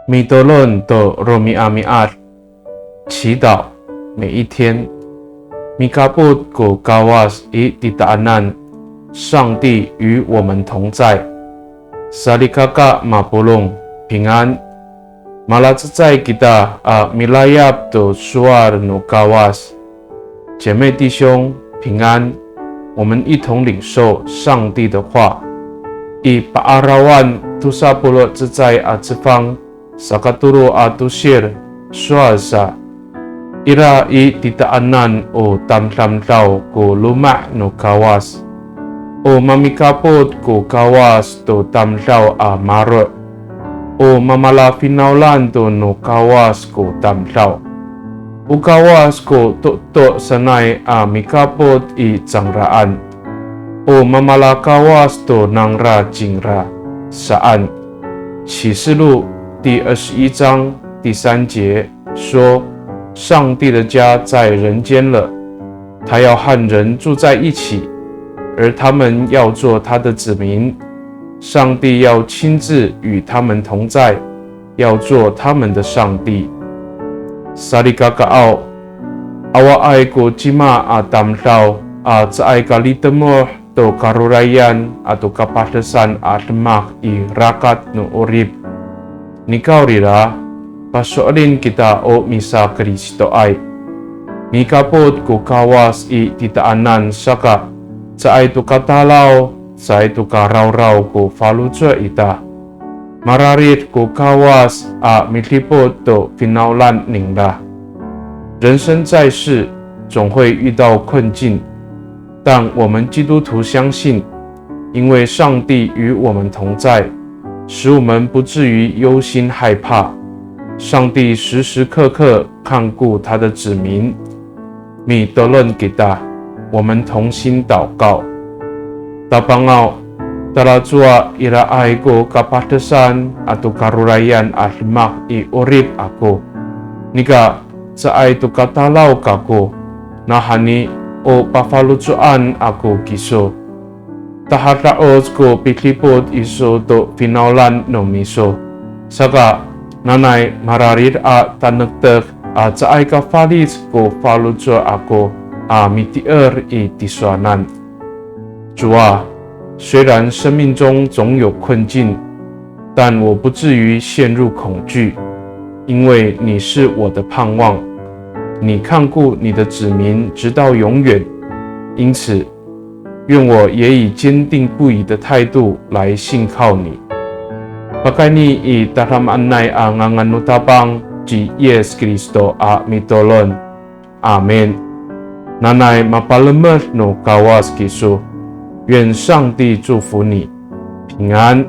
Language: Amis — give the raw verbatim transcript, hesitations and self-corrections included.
Mitolon to romi'ami'ad, 祈祷每一天。Mikapot ko Kawas i titaanan, 上帝与我们同在。Salikaka mapolong, 平安。Malacecay kita a milayap to sowal no Kawas. 姐妹弟兄，平安。我们一同领受上帝的话。I Pa'arawan tosa polo' cecay a cefang, sakatolo a tosil, sowal sa, ira i titaanan o tamdamdaw ko loma' no Kawas. O mamikapot ko Kawas to tamdaw a maro'. O mamalafinawlan to no Kawas ko tamdaw. O Kawas ko toto' sanay a mikapot i cangraan. O mamalakawas to nangra cingra, saan. 启示录第二十一章第三节说，上帝的家在人间了，他要和人住在一起，而他们要做他的子民。上帝要亲自与他们同在，要做他们的上帝。Salikakaaw, awaay ko cima a tamdaw a caay ka litemoh to karorayan ato kapadesan a demak i rakat no 'orip. Nikawrira, paso'elin kita o misaKristoay. Mikapot ko Kawas i titaanan saka, caay to ka talaw, caay to ka rawraw ko faloco' ita. Mararid ko Kawas a midipot to finawlan ningra. 人生在世，总会遇到困境，但我们基督徒相信，因为上帝与我们同在，使我们不至于忧心害怕。上帝时时刻刻看顾他的子民。Mitolon kita, 我们同心祷告。Tapangaw, talacowa iraay ko kapadesan ato karorayan a demak i 'orip ako. Nika caay to ka talaw kako, nawhani o pafaloco'an ako kiso. Tahada'oc ko pidipot iso to finawlan no miso. Saka, nanay mararid a tanektek a caay ka falic ko faloco' ako a mitier i tisowanan. 主啊，虽然生命中总有困境，但我不至于陷入恐惧，因为你是我的盼望。你看顾你的子民直到永远，因此，愿我也以坚定不移的态度来信靠你。Pakayni i tadamaanay a ngangan no Tapang ci Yis Kristo a mitolon. Amin. Nanay mapalemed no Kawas kiso. 愿上帝祝福你，平安。